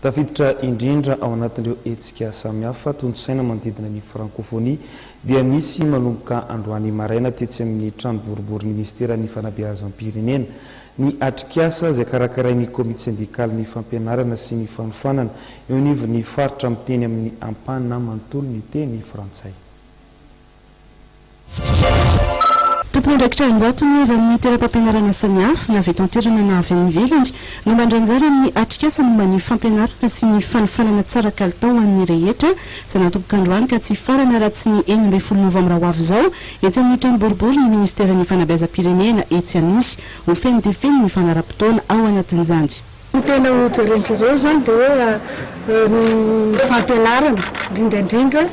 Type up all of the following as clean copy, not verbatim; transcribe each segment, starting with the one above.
Tafiditra indrindra ao anatin'ireo hetsika samihafa tontosaina manodidina ny Frankofonia dia nisy manomboka androany maraina tetsy amin'ny trano boriborin'ny minisiteran'ny fanabeazam-pirenena ny atrikasa izay karakarain'ny komity sendikalin'ny fampianarana sy ny fanofanana eo anivon'ny faritra miteny amin'ny ampahany na manontolo ny teny frantsay. Tompon'andraikitra an-jatony avy amin'ny toeram-pampianarana samihafa, na avy eto an-toerana na avy any ivelany, no mandray anjara amin'ny atrikasa momba ny fampianarana sy ny fanofanana tsara kalitao ho an'ny rehetra, izay natomboka androany ka tsy hifarana raha tsy ny 16 novambra ho avy izao, etsy amin'ny trano boribory ny minisiteran'ny Fanabeazam-pirenena etsy Anosy. Ho feno dia feno ny fandaharam-potoana ao anatin'izany. Ny tena ho jeren-dry zareo izany dia hoe ny fampianarana, indrindra indrindra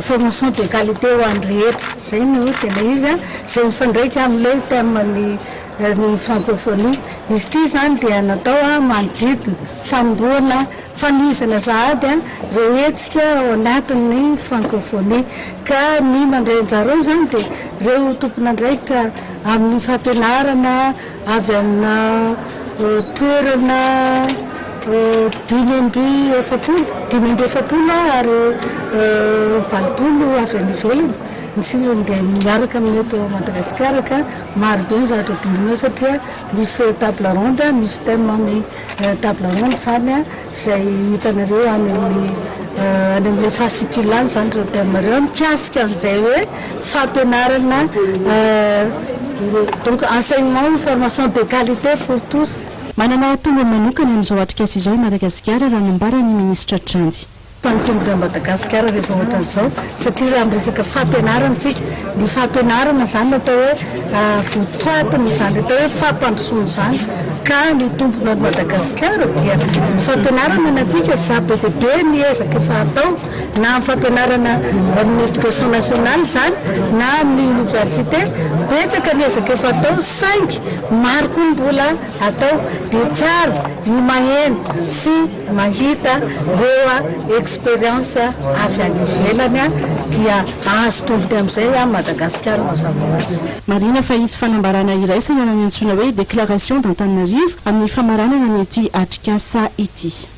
formation de qualité ho an'ny rehetra, izay no tena izy, izay mifandraika amin'ilay thème ny ny francophonie. Izy ity izany dia natao manodidina fanombohana, fanohizana sahady ireo hetsika ao anatin'ny francophonie. Ka ny mandray anjara ao izany dia ireo tompon'andraikitra amin'ny fampianarana, Avy amina toerana 45, 45 ary 80 avy any ivelany ny siviny dia miaraka amin'ny eto Madagasikara ka maro be ny zavatra dinihina ao satria misy table ronde, misy thème ny table ronde izany. Izay hitanareo any amin'ny any amin'ilay fascicule any izany ireo thème ireo mikasika an'izay hoe fampianarana donc enseignement ou formation de qualité pour tous. Manana tombony manokana amin'izao atrikasa izao i Madagasikara raha nambaran'ny minisitra hatrany. Fa ny tombony amin'i Madagasikara rehefa ohatran'izao satria raha miresaka fampianarana isika, ny fampianarana izany no atao hoe votoatin'izany atao hoe fampandrosoana izany ka ny tompony an'i Madagasikara dia ny fampianarana ny antsika za be dia be ny ezaka efa atao na amin'ny fampianarana amin'ny éducation nationale izany na amin'ny université betsaka ny ezaka efa atao saingy maro koa ny mbola atao dia tsara ny maheno sy Mahita ireo expérience avy any ivelany dia hahazo tombony amin'izay a Madagasikara mazava ho azy. Marihina fa hisy fanambarana iraisana na ny antsoina hoe Déclaration d'Antananarivo amin'ny famaranana an'ity atrikasa ity.